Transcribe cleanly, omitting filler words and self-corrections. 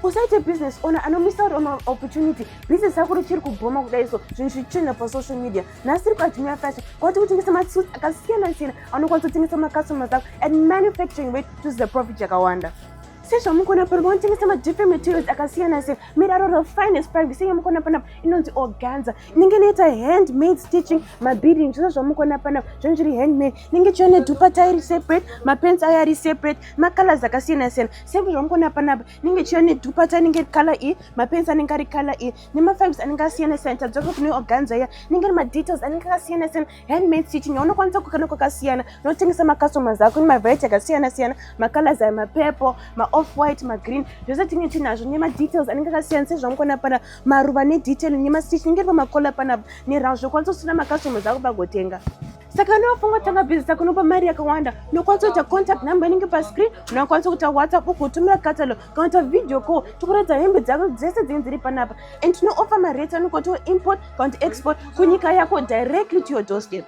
Usaite business owner anomisa out on opportunity. Business yako richiri kubhoma kudai, so zvinhu zvichena pasocial media. Nhasi tiri kwaJumia Fashion, kwati kutengesa masuits akasiyana siyana anokwanisa kutengesa macustomers ako at manufacturing rate to profit yakawanda. Sezvamukuona pano, vanotengesa madifferent materials akasiyana siyana made out of the finest fabric. Senge panapa inonzi organza, inenge inoita handmade stitching, mabeading, zvose zvamukuona panapa zvinhu zviri handmade. Inenge chiona dupatta iri separate, mapants ayo ari separate, macolors akasiyana siyana. Sezvo zvamukuona panapa, inenge chiona nedupatta inenge iri color iyi, mapants anenge ari color iyi, nemafabrics anenge akasiyana siyana. Tadzoka kune organza iya, inenge iri madetails anenge akasiyana siyana, handmade stitching yaunokwanisa kukana kwakasiyana unotengesa macustomers ako nemavariety akasiyana siyana, macolors aya, mapurple, maoff white, magreen, zvose tinge tinazvo nemadetails anenge akasiyana. Sezvamukuona pana maruva nedetail nemastitch inenge iri pamacollar panapa neround, zvokwanisa kusina macustomers ako pagotenga. Saka unofunga kutanga business yako, unopa mari yakawanda, unokwanisa kuita contact number inenge pascreen. Unokwanisa kuita WhatsApp, ugotumira catalog kana kuita video call, tikuratidza hembe dzako dzese dzinenge dziri panapa. And tinooffer marates anokwanisa import kana kuti export kunyika yako directly to your doorstep.